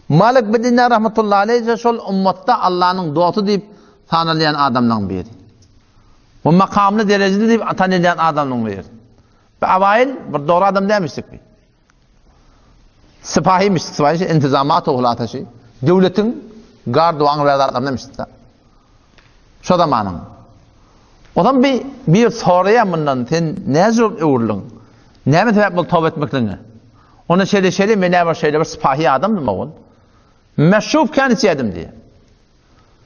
Malik bin Dinar rahmetullahi aleyh şol ummatda Allanyň dosty diýip sanalýan adamlaryň biri. Bu makamly derejeli diýip tanalýan adamlaryň biri. Bu awaýyl bir dogry adam dälmişdik bi. Sipahimiş, sipahi intizamat oglataşy. Döwletiň garduwaň we zatlaryny demişdik. Şo zamanyň. Ondan bir bir soraýar mundan sen näme öwrüldiň? Näme sebäp bol toba etmekligiňe? Onda şeýle şeýle men näme şeýle bir sipahi adamdym ogul. Meşrub kän içýärdim diýýär.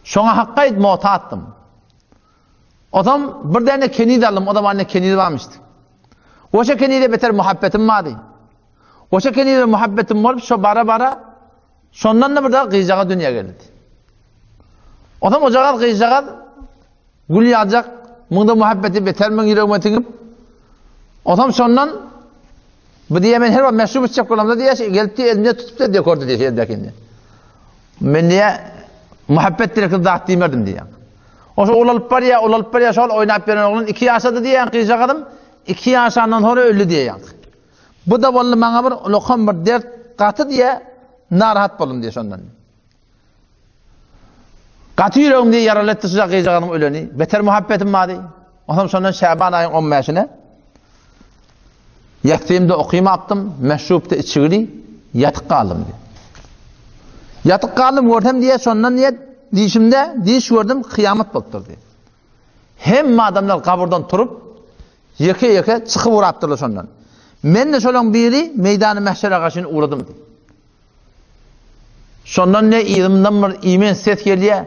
Şoňa hakka aýt muhtatdym. Ozam bir däne keniz aldym, o zaman ne keniz barmyşdy. Oşa kenize beter muhabbetim bardy. Oşa kenize muhabbetim bolup şo bara bara şondan da bir da gyzjaga dünýä geldi. Ozam ojagaz gyzjagaz Gül ýaljak, muňda muhabbeti beter meň ýüregime siňip, Onsoň şondan bu diýýär men her wagt meşrub içjek bolamda diýýär, şey, gelip diýýär elimde tutup diýýär dekordy diýýär şeýdäkini. Men diýýär muhabbet direkli zat diýmerdim diýýär. Oşo ulalyp barýar, ulalyp barýar, şol oýnap ýören oglan 2 ýaşady diýýär, gyzjagazym 2 ýaşandan soňra öldi diýýär. Bu da boldy maňa bir ulakam bir dert gaty diýýär, narahat boldum diýýär şondan. Gaty ýüregim diýe ýaraly etdi şuja gyzjagazyň öleni. Beter muhabbetim bardy. Onsoň şondan Şäban aýyň 15-ine ýatsymda okymapdym, meşrupda içigili ýatyp galdym diýe. Ýatyp galdym görsem diýe şondan diýe dişimde diş gördüm kyýamat bolupdyr diýe. Hemme adamlar gabyrdan turup ýeke-ýeke çykyp urapdyrlar şondan. Men de şolaň biri meýdany mähşere garşy uradym diýe. Şondan ne yzymdan bir iýmen ses gelýär.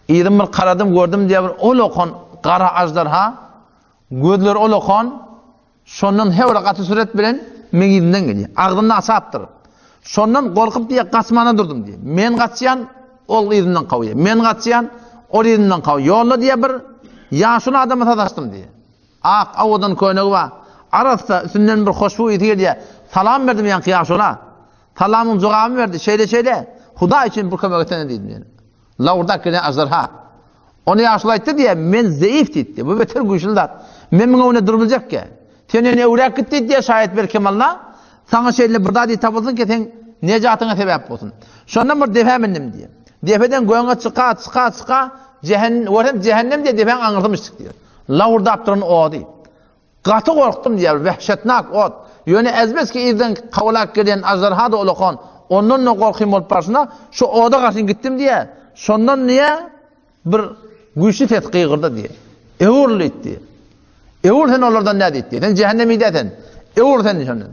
Yzym bir garadym gördüm diýär bir ol okan gara aždarha, gözleri ol okan, şondan her bir gaty süret bilen meň yzymdan gelýär. Agzyny açapdyr. Şondan gorkup diýär gaçmana durdum diýär. Men gaçýan, ol yzymdan kowýar. Men gaçýan, ol yzymdan kowýar. Ýolda diýär bir ýaşuly adama sataşdym diýär. Ak, owadan köýnegi bar. Arassa, üstünden bir hoşboý ysy gelýär. Salam berdim ýaňky ýaşula. Salamyň jogabyny berdi. Şeýle-şeýle, Hudaý üçin bir kömek etsene diýdim diýen. Lawurdak gelýän aždarha. Ony ýaşuly aýtdy diýýär, men zeýif diýdi. Bu beter güýçli zat. Men muňa öňünde durup biljekkä. Sen ýöne öwräk git diýdi, şaýat belkem Allah saňa şeýle bir zat tapylsyn ki, seň nejatyňa sebäp bolsun. Şondan bir depä mindim diýýär. Depeden göňe çyka, çyka, çyka, jehennem, görsem jehennem diýýär, depäň aňyrsymyş diýýär. Lawurdap duran ody. Gaty gorkdum diýýär, wehşetnak ot. Ýöne ezbeski yzdan kowalap gelýän aždarha-da ulakan, ondan-da gorkym bolup barşyna, şu oda garşy gitdim diýýär. Şondan diýýär, bir güýçli ses gygyrdy diýýär. Öwrül diýdi. Öwrül sen olardan nä diýdi. Sen jähennem diýýär sen. Öwrül sen şondan.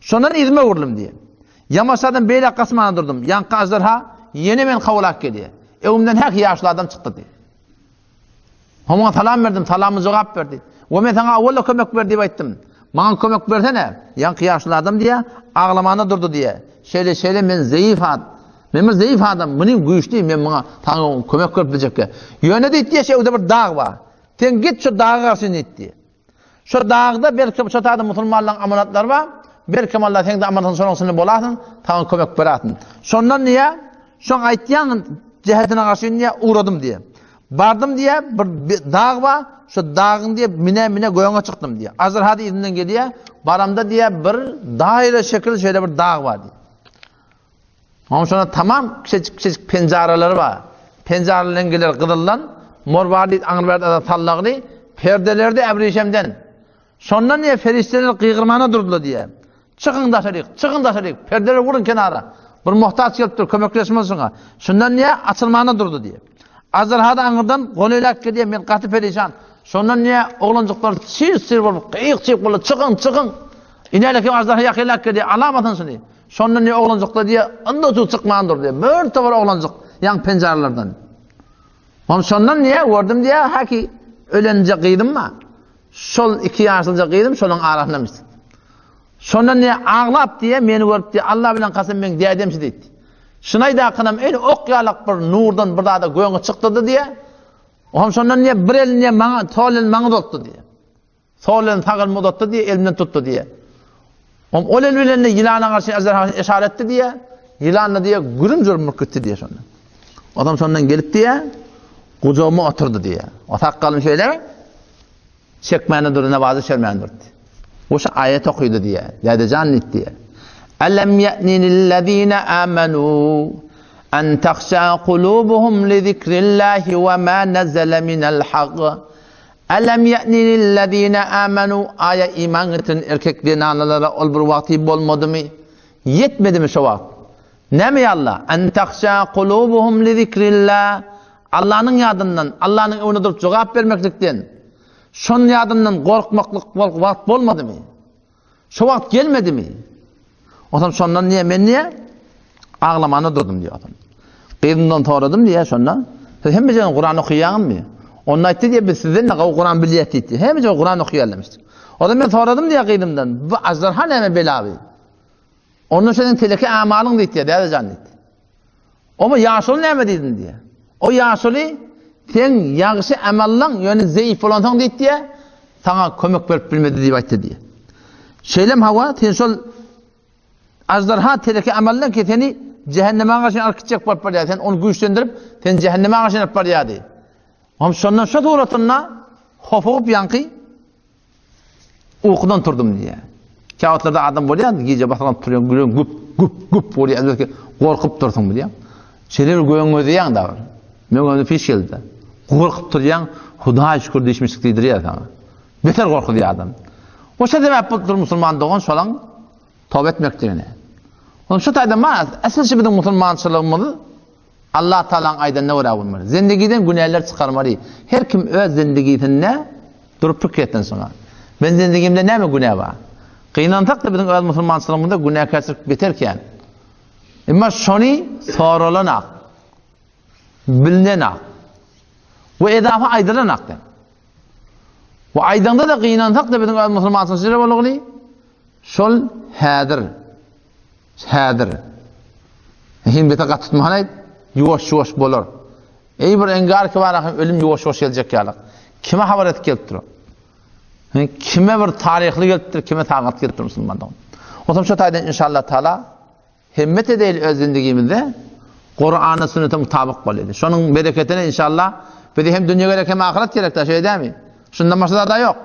Şondan yzyma öwrüldim diýýär. Ýamaşadan beýläk gaçmana durdum. Ýaňky aždarha ýene meni kowalap gelýär. Öňümden häki ýaşuly adam çykdy diýýär. Oňa salam berdim, salama jogap berdi. We men saňa owal-da kömek ber diýip aýtdym. Maňa kömek bersene. Ýaňky ýaşuly adam diýýär, aglamana durdy diýýär. Şeýle, şeýle men zeýif ad. Men bir zeýif adam, muny güýçli, men muňa saňa kömek berip biljekkä. Ýöne diýdi, diýýär, şeýle bir dag bar. Sen git şu daga garşy diýdi. Şo dagda belki şo taýda musulmanlaryň amanatlary bar, belkem Allah seň-de amanatyň şonuň içinde bolasyn, saňa kömek berersin. Şondan diýýär, şoň aýtýan jähetine garşy diýýär, ugradym diýýär. Bardym diýýär, bir dag bar, şo dagyň diýýär, mine-mine göge çykdym diýýär. Aždarha-da yzyndan gelýär, baramda diýýär, bir daýra şekil şeýle bir dag bar diýýär. Onuň şonda tamam kiçijik-kiçijik penjaraleri bar. Penjareleň geler gyzyldan, morwarid aňryberdi sallagly, perdeleri-de äbrişemden. Şondan diýýär, perişdeler gygyrmana durdular diýýär. Çykyň daşaryk, çykyň daşaryk, perdeleri uruň kenara. Bir muhtaç gelipdir, kömekleşmeli şuňa. Şundan diýýär, açylmana durdy diýýär. Aždarha-da aňyrdan golaýlap gelýär, men gaty perişan. Şondan diýýär, oglanjyklar çyr-çyr bolup, gyýyk-çyýyk boldy, çykyň, çykyň. Inälekim aždarha ýakynlap gelýär, alamasyn şuny. Şonda ne oglanjyklar diýýär, ynda-çuw çykman dur diýýär. Bir topar oglanjyk ýaňy penjaralardan. Onuň şondan diýýär, gördüm diýýär, haki ölenje gyzym bar. Şol iki ýaşlyja gyzym şolaryň arasynda Şondan diýýär, aglap diýýär, meni görüp diýýär, Allah bilen kasam meň dädem şu diýdi. Şunaýdakynam el ok ýalak bir nurdan bir zada göňe çykdy diýýär. Oňam şondan diýýär, bir elini diýýär, maňa, sol elini maňa uzatdy diýýär. Sol elini sag elime uzatdy diýýär, elimden tutdy diýýär. Oňam ol el bilen-de ýylana garşy ejderha yşarat etdi diýýär. Ýylan-da diýýär, gürüm-jürüm bolup gitdi diýýär şonda. Odam şondan gelip diýýär, gujagyma oturdy diýýär. O sakgalyny şeýle çekmäne durdy, namazy çermäne durdy. Bu şu aýat okydy diýýär. Dädejan diýdi diýýär. Alam ya'nilillezina amanu. En tahşa kulubuhum li zikrillahi we ma nazala minel hak. Elem ye'ni lillezine amenu aýa iman getiren erkek zenanalara ol bir wagty bolmadymy? Ýetmedimi şo wagt? Näme ýa Allah? En tahşa kulubuhum li zikrillah. Allanyň ýadyndan, Allanyň öňünde durup jogap bermeklikden, şonuň ýadyndan gorkmaklyk wagt bolmadymy? Şo wagt gelmedimi? Onsoň şondan diýe, men diýe, aglamana durdum diýe onsoň. Gyzymdan soradym diýe şonda. Siz hemme ýerde Kuran okaýaňyzmy? Onda aýtdy diýe, biz sizden de gowy Kuran bilýäs diýdi. Hemme ýerde Kuran okaýarlarmyş. Onda men soradym diýe gyzymdan, bu ajdarha näme bela bi? Onda seniň teleke amalyň diýdi, dädejan diýdi. Oba ýaşuly näme diýdiň diýýär. O ýaşuly seň ýagşy amallaň ýöne zeýif bolansoň diýdi diýýär, saňa kömek berip bilmedi diýip aýtdy diýýär. Şeýlem hawa, sen şol aždarha teleke amallaň ki seni jähenneme garşy alyp gitjek bolup barýar. Sen ony güýçlendirip, seni jähenneme garşy alyp barýardy. Hem şondan şo suratynda hopugyp ýaňky Ukudan turdum diýýär. Käwagtlarda adam bolýar, gije basyrganyp turýan, gülüň güp, güp, güp bolýar, elbetde gorkup dursuň bilýän. Şeýle bir göwün gözleýäň da bir. Men göwnüme piş geldi. Gorkup turýaň, Hudaý şükür diýişmişlik diýdirýär saňa. Beter gorkuzýar adam. Oşa sebäp bolup musulman dogan şolaň toba etmekdigine. Onuň şu taýda ma, esasy biziň musulmançylygymyz Allah Tagalaň aýdanyna görä bolmaly. Zendigiden günäler çykarmaly. Her kim öz zendigisinde durup pikir etsin şoňa. Men zendigimde näme günä bar? Gynansak-da biziň öz musulmançylygymyzda günäkärçilik beter kän. Emma şony soralanak, bilinenak we edafa aýdylanak. We aýdaňda-da gynansak-da biziň öz musulmançylygymyzda bolmaly. Şol häzir Häzir. Himbete gaty tutman aýt, ýuwaş-ýuwaş bolar. Eý bir engar ki bar ahim ölüm ýuwaş-ýuwaş geljek ýaly. Kime habar edip gelip dur? Kime bir taryhly gelipdir, kime sagat gelipdir musulman dogan. Otam şu taýdan inşallah taala himmet edeýli öz zindigimizde Kur'ana sünnete mutabyk bolaýly. Şonuň bereketine inşallah bize hem dünýe gerek hem ahyret gerek da şeýle dämi? Şundan başga zat ýok.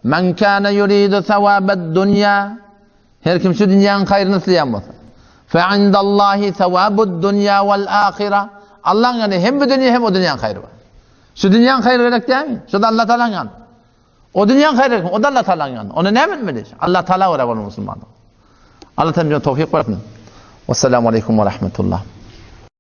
Men kana yuridu thawabad dunya Her kim şu dünýäniň haýryny isleýän bolsa, fe indallahi sawabud dunýa wal ahira. Allaň ýanynda hem bu dünýä hem o dünýäniň haýry bar. Şu dünýäniň haýry gerek dälmi? Şu da Allah Taalanyň ýanynda. O dünýäniň haýry gerek, o da Allah Taalanyň ýanynda. Onda näme etmeli? Allah Taala görä bolmaly musulman. Allah Taala bize towfik bersin. Wassalamu aleýkum we rahmetullah.